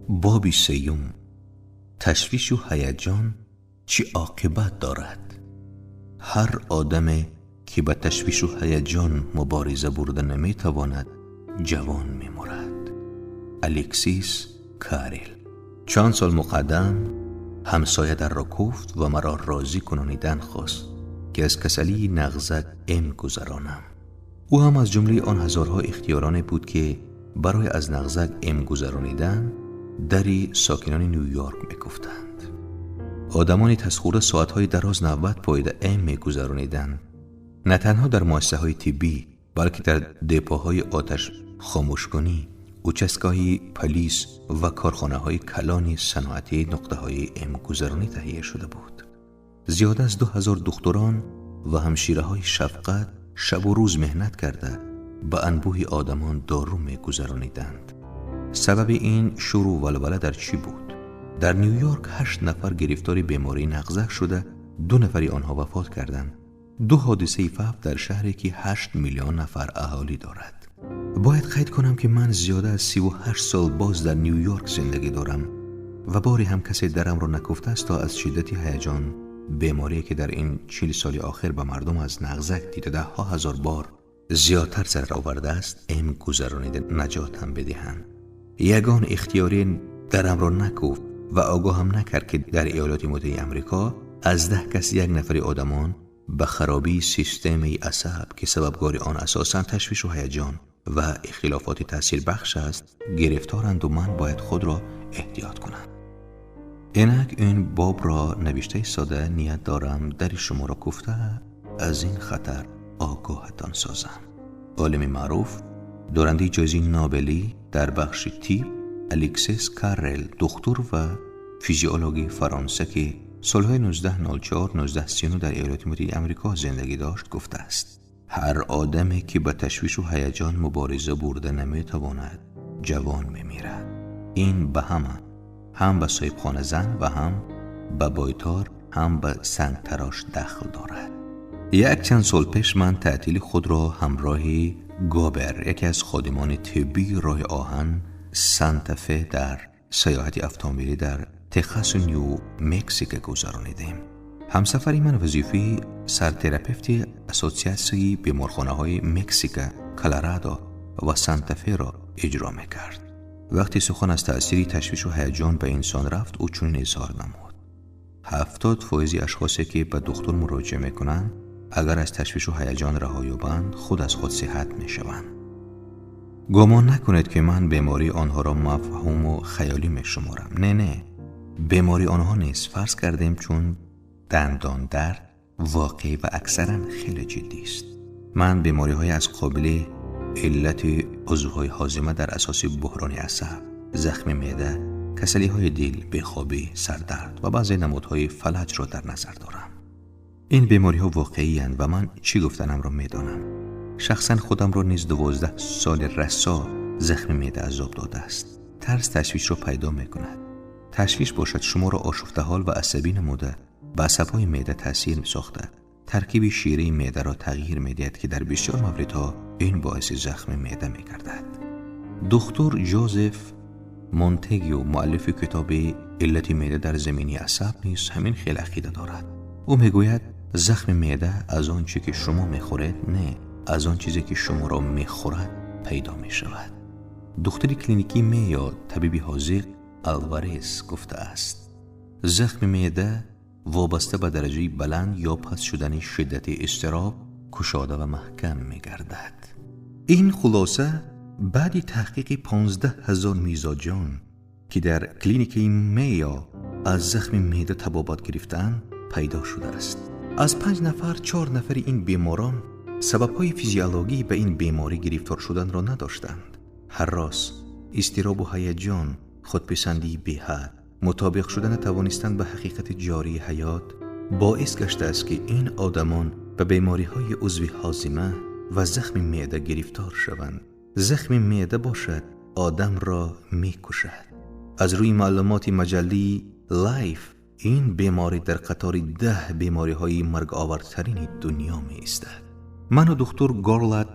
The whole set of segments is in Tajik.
Боби сеюм. Ташвишу ҳаяҷон чӣ оқибат дорад? Ҳар одаме ки ба ташвишу ҳаяҷон мубориза бурда наметавонад, ҷавон мемурад. Алексис Карел. Чанд сол муқаддам ҳамсоя дарро куфт ва маро розӣ кунонидан хост ки аз касалии нағзак эм гузаронам. Ӯ ҳам аз ҷумлаи он ҳазорҳо ихтиёроне буд ки барои аз нағзак эм гузаронидан дари сокинони Нью-Йорк мекуфтанд. Одамони тасхӯрда соатҳои дароз навбат поида эм мегузарониданд. На танҳо дар муассисаҳои тиббӣ, балки дар депоҳои оташ хомӯшкунӣ, участкаҳои полис ва корхонаҳои калони саноатӣ нуқтаҳои эмгузаронӣ таҳия шуда буд. Зиёда аз 2000 духтурон ва ҳамшираҳои шафқат шабу рӯз меҳнат карда ба анбӯҳи одамон дору мегузарониданд. Сабаби ин шуру валвала дар чӣ буд? Дар Нью-Йорк 8 нафар гирифтори бемории нағзак шуда, 2 нафари онҳо вафот карданд. 2 ҳодисаи фавт дар шаҳре ки 8 миллион нафар аҳолӣ дорад. Бояд қайд кунам ки ман зиёда аз 38 сол боз дар Нью-Йорк зиндагӣ дорам ва боре ҳам касе дарамро накуфтааст то аз шиддати ҳаяҷон беморие ки дар ин 40 соли охир ба мардум аз нағзак дида даҳҳо ҳазор бор зиёдтар зарар овардааст, эм гузаронида наҷотам бидиҳанд. Ягон ихтиёрӣ дарамро накуфт ва огоҳам накард ки дар Иёлоти Муттаҳидаи Амрико аз 10 кас 1 нафари одамон ба харобии системаи асаб ки сабабгори он асосан ташвишу ҳаяҷон ва ихтилофоти таъсирбахш аст гирифторанд ва ман бояд худро эҳтиёт кунам. Инак ин бобро навиштаи сода ният дорам дари шуморо куфта аз ин хатар огоҳатон созам. Олими маъруф, дорандаи ҷоизаи Нобелӣ дар бахши тиб Алексис Каррел, духтур ва физиологи Фаронса ки солҳои 1904-1939 дар Иёлоти Муттаҳидаи Амрико зиндагӣ дошт, гуфтааст: ҳар одаме ки ба ташвишу ҳаяҷон мубориза бурда наметавонад, ҷавон мемирад. Ин ба ҳама, ҳам ба соҳибхона зан ва ҳам ба бойтор, ҳам ба сангтарош дахл дорад. Як чанд сол пеш ман таътили худро ҳамроҳи Гобер, яке аз ходимони тиббии роҳи оҳан Санта-Фе, дар сайёҳати автомобилӣ дар Техасу Нью Мексико гузаронидем. Ҳамсафари ман вазифаи сартерапевти ассотсиатсияи беморхонаҳои Мексика, Колорадо ва Санта-Феро иҷро мекард. Вақте сухан аз таъсири ташвишу ҳаяҷон ба инсон рафт, ӯ чунин изҳор намуд: 70% ашхосе ки ба духтур муроҷиа мекунанд, агар аз ташвишу ҳаяҷон раҳо ёбанд, худ аз худ сиҳат мешаванд. Гумон накунед ки ман бемории онҳоро мафҳуму хаёлӣ мешуморам. Не, не, бемории онҳо нест. Фарз кардем чун дандондард воқеӣ ва аксаран хеле ҷиддист. Ман бемориҳои аз қобили иллати узвҳои ҳозима дар асоси буҳрони асаб, захми меъда, касалиҳои дил, бехобӣ, сардард ва баъзе намудҳои фалаҷро дар назар дорам. Ин бемориҳо воқеиянд ва ман чӣ гуфтанамро медонам. Шахсан худамро низ 12 соли расо захми меъда азоб додааст. Тарс ташвишро пайдо мекунад. Ташвиш бошад шуморо ошуфтаҳол ва асабӣ намуда ба асабҳои меъда таъсир сохта, таркиби шираи меъдаро тағйир медиҳад ки дар бисёр мавридҳо ин боиси захми меъда мегардад. Духтур Ҷозеф Монтегю, муаллифи китоби «Иллати меъда дар замини асаб» низ ҳамин хел ақида дорад. Ӯ мегӯяд захми меъда аз он чӣ ки шумо мехӯред, не, аз он чизе ки шуморо мехӯрад пайдо мешавад. Духтури клиникии Мейо, табиби ҳозиқ Алварес гуфтааст: захми меъда вобаста ба дараҷаи баланд ё паст шудани шиддати изтироб кушода ва маҳкам мегардад. Ин хулоса баъди таҳқиқи 15,000 мизоҷон ки дар клиникаи Мейо аз захми меъда табобат гирифтаанд пайдо шудааст. Аз 5 нафар 4 нафари ин беморон сабабҳои физиологӣ ба ин беморӣ гирифтор шуданро надоштанд. Ҳаррос, изтиробу ҳаяҷон, худписандии беҳад, мутобиқ шуда натавонистан ба ҳақиқати ҷории ҳаёт боис гаштааст ки ин одамон ба бемориҳои узви ҳозима ва захми меъда гирифтор шаванд. Захми меъда бошад одамро мекушад. Аз рӯи маълумоти маҷаллаи Life, ин беморӣ дар қатори 10 бемориҳои марговартарини дунё меистад. Ману духтур Горлат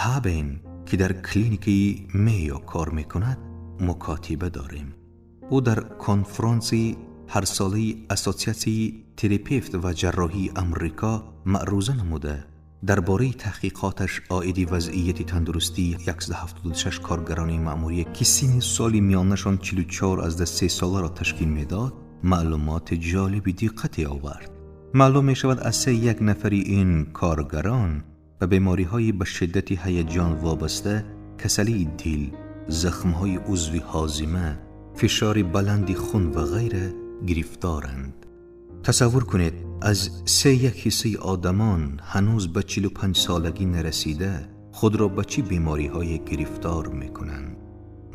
Ҳабен ки дар клиникаи Мейо кор мекунад мукотиба дорем. Ӯ дар конфронси ҳарсолаи ассотсиатсияи терапевт ва ҷарроҳии Амрико маъруза намуда, дар бораи таҳқиқоташ оиди вазъияти тандурустии 176 коргарони маъмурия, ки синни соли миёнашон 44,3 соларо ташкил медод, маълумоти ҷолиби диққате овард. Маълум мешавад, аз 3 1 нафари ин коргарон ба бемориҳои ба шиддати ҳаяҷон вобаста, касалии дил, захмҳои узви ҳозима, фишори баланди хун ва ғайра гирифторанд. Тасаввур кунед, аз 3 1 ҳиссаи одамон ҳанӯз ба 45 солагӣ нарасида худро ба чӣ бемориҳое гирифтор мекунанд.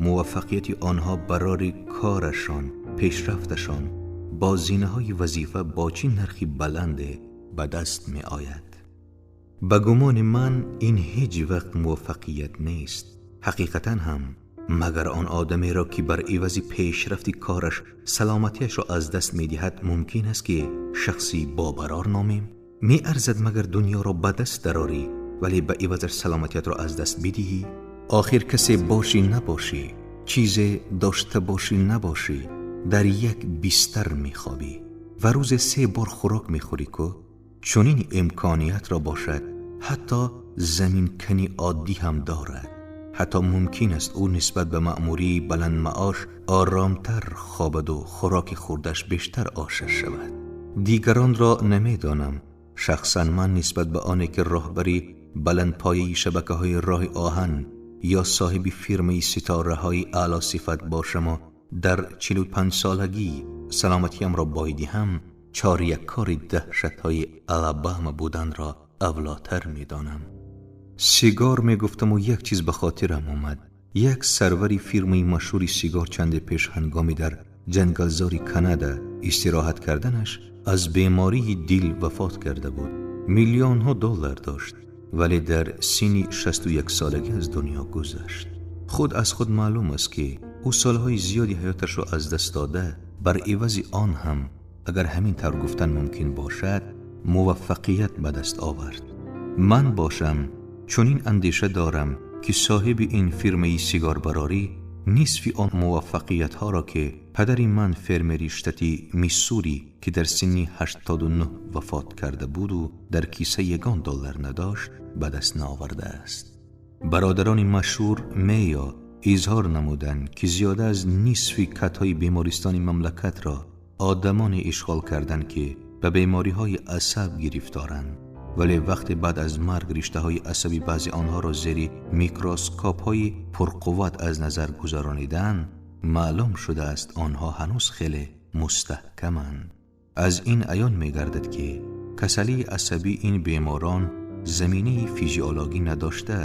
Муваффақияти онҳо барори корашон, пешрафташон бо зинаҳои вазифа бо чӣ нархи баланде ба даст меояд. Ба гумони ман ин ҳеҷ вақт муваффақият нест. Ҳақиқатан ҳам магар он одамеро, ки бар ивази пешрафти кораш саломатиашро аз даст медиҳад, мумкин аст ки шахси бобарор номем? Меарзад магар дунёро ба даст дарорӣ, вале ба ивазаш саломатиятро аз даст бидиҳӣ? Охир касе бошӣ набошӣ, чизе дошта бошӣ набошӣ, дар як бистар мехобӣ ва рӯзе 3 бор хӯрок мехӯрӣ ку чунин имкониятро бошад ҳатто заминкани оддӣ ҳам дорад. Ҳатто мумкин аст ӯ нисбат ба маъмурии баландмаош оромтар хобаду хӯроки хӯрдаш бештар ошаш шавад. Дигаронро намедонам. Шахсан ман нисбат ба оне ки роҳбари баландпояи шабакаҳои роҳи оҳан ё соҳиби фирмаи ситораҳои аъло сифат бошаму дар 45 солагӣ саломатиямро бой диҳам, чоряккори даҳшатҳои Алабама буданро авлотар медонам. Сигор мегуфтаму як чиз ба хотирам омад. Як сарвари фирмаи машҳури сигор чанде пеш ҳангоми дар ҷангалзори Канада истироҳат карданаш аз бемории дил вафот карда буд. Миллионҳо доллар дошт, вале дар синни 61 солагӣ аз дунё гузашт. Худ аз худ маълум аст, ки ӯ солҳои зиёди ҳаёташро аз даст дода, бар ивази он ҳам, агар ҳамин тавр гуфтан мумкин бошад, муваффақият ба даст овард. Ман бошам чунин андеша дорам, ки соҳиби ин фирмаи сигорбарорӣ нисфи он муваффақиятҳоро, ки падари ман, фермери штати Миссури, ки дар синни 89 вафот карда буду дар киса ягон доллар надошт, ба даст наовардааст. Бародарони машҳур Мейо изҳор намуданд, ки зиёда аз нисфи катҳои бемористони мамлакатро одамоне ишғол карданд, ки ба бемориҳои асаб гирифторанд. Вале вақте баъд аз марг риштаҳои асаби баъзе онҳоро зери микроскопҳои пурқувват аз назар гузарониданд, маълум шудааст, онҳо ҳанӯз хеле мустаҳкаманд. Аз ин аён мегардад, ки касалии асабии ин беморон заминаи физиологӣ надошта,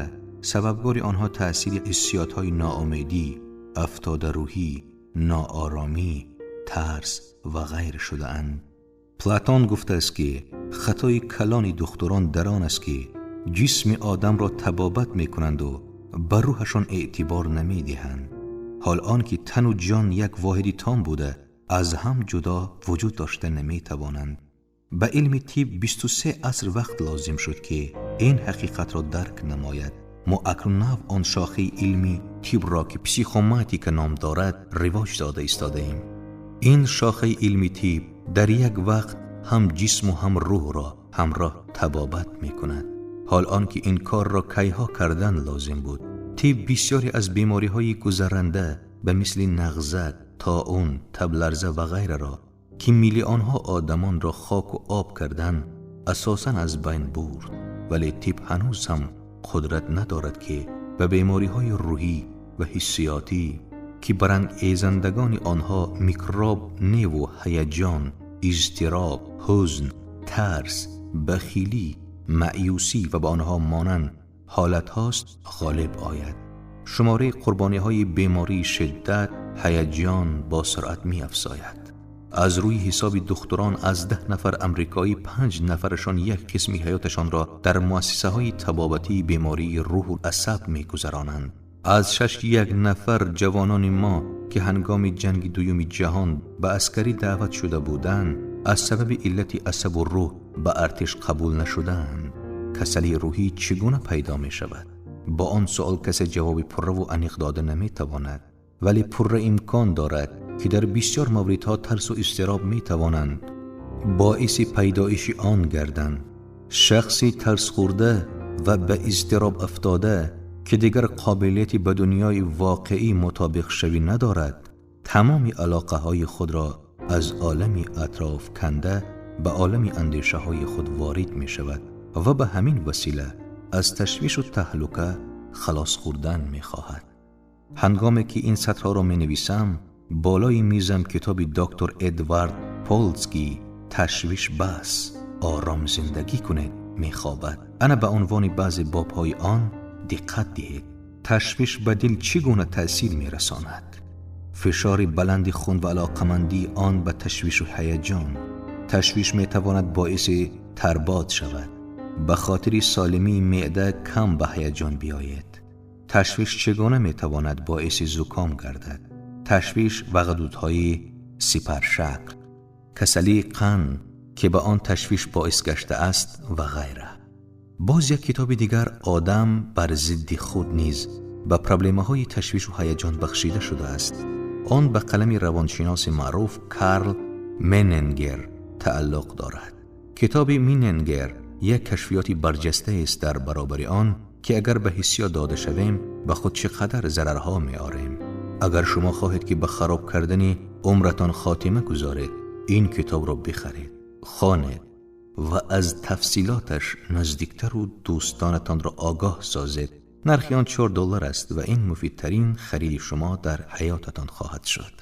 сабабгори онҳо таъсири ҳиссиётҳои ноумедӣ, афтодарӯҳӣ, нооромӣ, тарс ва ғайр шудаанд. Платон гуфтааст, ки хатои калони духтурон дар он аст, ки ҷисми одамро табобат мекунанду ба рӯҳашон эътибор намедиҳанд, ҳол он ки тану ҷон як воҳиди том буда, аз ҳам ҷудо вуҷуд дошта наметавонанд. Ба илми тиб 23 аср вақт лозим шуд, ки ин ҳақиқатро дарк намояд. Мо акнун нав он шохаи илми тибро, ки психоматика ном дорад, ривоҷ дода истодаем. Ин шохаи илми тиб дар як вақт ҳам ҷисму ҳам рӯҳро ҳамроҳ табобат мекунад, ҳол он ки ин корро кайҳо кардан лозим буд. Тиб бисёре аз бемориҳои гузаранда ба мисли нағзак, тоун, табларза ва ғайраро, ки миллионҳо одамонро хоку об кардан, асосан аз байн бурд, вале тиб ҳанӯз ҳам қудрат надорад, ки ба бемориҳои рӯҳӣ ва ҳиссиётӣ, ки барангезандагони онҳо микроб неву ҳаяҷон, изтироб, ҳузн, тарс, бахилӣ, маъюсӣ ва ба онҳо монанд ҳолатҳост, ғолиб ояд. Шумораи қурбониҳои бемории шиддат ҳаяҷон бо суръат меафзояд. Аз рӯи ҳисоби духтурон, аз 10 нафар амрикоӣ 5 нафарашон як қисми ҳаёташонро дар муассисаҳои табобатии бемории рӯҳу асаб мегузаронанд. Аз 6 1 нафар ҷавонони мо, ки ҳангоми ҷанги дуюми ҷаҳон ба аскарӣ даъват шуда буданд, аз сабаби иллати асабу рӯҳ ба артиш қабул нашудаанд. Касалии рӯҳӣ чӣ гуна пайдо мешавад? Бо он суол касе ҷавоби пурраву аниқ дода наметавонад, вале пурра имкон дорад, ки дар бисёр мавридҳо тарсу изтироб метавонанд боиси пайдоиши он гарданд. Шахси тарсхӯрда ва ба изтироб афтода, ки дигар қобилияти ба дунёи воқеӣ мутобиқшавӣ надорад, тамоми алоқаҳои худро аз олами атроф канда ба олами андешаҳои худ ворид мешавад ва ба ҳамин васила аз ташвишу таҳлука халос хӯрдан мехоҳад. Ҳангоме ки ин сатрҳоро менависам, болои мизам китоби доктор Эдвард Полский «Ташвиш бас, ором зиндагӣ кунед» мехобад. Ана ба унвони баъзе бобҳои он диққат диҳед. Ташвиш ба дил чӣ гуна таъсир мерасонад? Фишори баланди хун ва алоқамандии он ба ташвишу ҳаяҷон. Ташвиш метавонад боиси тарбод шавад. Ба хотири солимии меъда кам ба ҳаяҷон биёед. Ташвиш чӣ гуна метавонад боиси зуком гардад? Ташвиш ва ғадудҳои сипаршакл, касалии қанд ки ба он ташвиш боис гаштааст ва ғайра. Боз як китоби дигар «Одам бар зидди худ» низ ба проблемаҳои ташвишу ҳаяҷон бахшида шудааст. Он ба қалами равоншиноси маъруф Карл Мененгер тааллуқ дорад. Китоби Мененгер як кашфиёти барҷастаест дар баробари он ки агар ба ҳиссиёт дода шавем, ба худ чӣ қадар зарарҳо меорем. Агар шумо хоҳед ки ба хароб кардани умратон хотима гузоред, ин китобро бихаред, хонед ва аз тафсилоташ наздиктару дӯстонатонро огоҳ созед. Нархи он $4 аст ва ин муфидтарин хариди шумо дар ҳаётатон хоҳад шуд.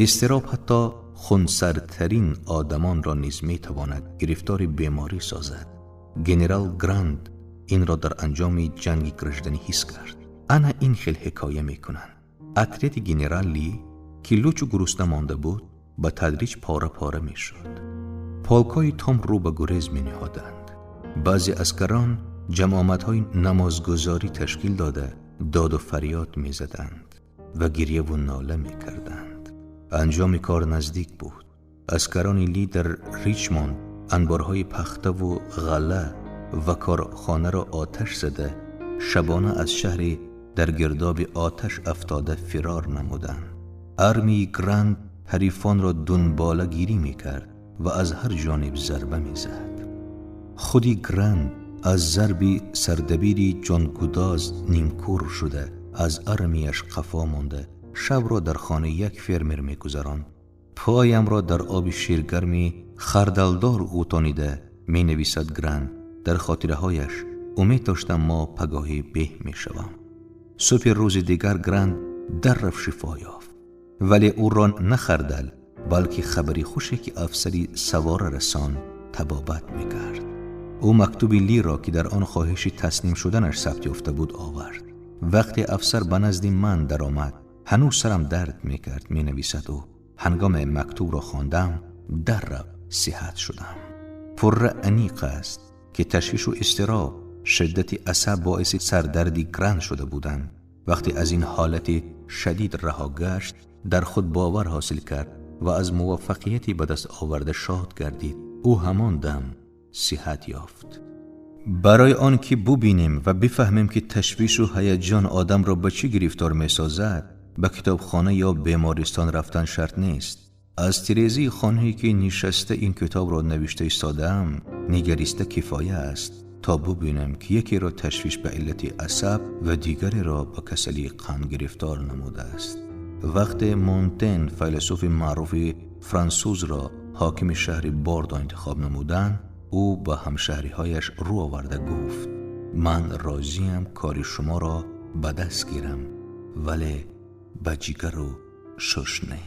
Изтироб ҳатто хунсардтарин одамонро низ метавонад гирифтори беморӣ созад. Генерал Гранд инро дар анҷоми ҷанги гражданӣ ҳис кард. Ана ин хел ҳикоя мекунанд. Отряди генерал Ли, ки лучу гурусна монда буд, ба тадриҷ пора-пора мешуд. Полкҳои том рӯ ба гурез мениҳоданд. Баъзе аскарон ҷамъомадҳои намозгузорӣ ташкил дода, доду фарёд мезаданд ва гирьяву нола мекарданд. Анҷоми кор наздик буд. Аскарони Ли дар Ричмонд анборҳои пахтаву ғалла ва корхонаро оташ зада, шабона аз шаҳри дар гирдоби оташ афтода фирор намуданд. Армияи Гранд ҳарифонро дунбола гирӣ мекард ва аз ҳар ҷониб зарба мезад. Худи Гранд аз зарби сардабири ҷонгудоз нимкур шуда, аз армияш қафо монда, шабро дар хонаи як фермер мегузаронд. Поямро дар оби ширгарми хардалдор ғӯтонида, менависад Гранд дар хотираҳояш, умед доштам мо пагоҳӣ беҳ мешавам. Субҳи рӯзи дигар Гранд даррафт шифо ёфт, вале ӯро на хардал, балки хабари хуше ки афсари савора расон табобат мекард. Ӯ мактуби Лиро, ки дар он хоҳиши таслим шуданаш сабт ёфта буд, овард. Вақте афсар ба назди ман даромад, ҳанӯз сарам дард мекард, менависад ӯ. Ҳангоме мактубро хондам, даррафт сиҳат шудам. Пурра аниқ аст ки ташвишу изтироб, шиддати асаб боиси сардарди Гранд шуда буданд. Вақте аз ин ҳолати шадид раҳо гашт, дар худ бовар ҳосил кард ва аз муваффақияти ба даст оварда шод гардид. Ӯ ҳамон дам сиҳат ёфт. Барои он ки бубинем ва бифаҳмем ки ташвишу ҳаяҷон одамро ба чӣ гирифтор месозад, ба китобхона ё бемористон рафтан шарт нест. Аз тирезаи хонае ки нишаста ин китобро навишта истодаам, нигариста кифоя аст то бубинам ки якеро ташвиш ба иллати асаб ва дигареро ба касалии қанд гирифтор намудааст. Вақте Монтен, файласуфи маъруфи франсузро ҳокими шаҳри Бордо интихоб намуданд, ӯ ба ҳамшаҳриҳояш рӯ оварда гуфт: ман розиям кори шуморо ба даст гирам, вале ба ҷигару шуш не.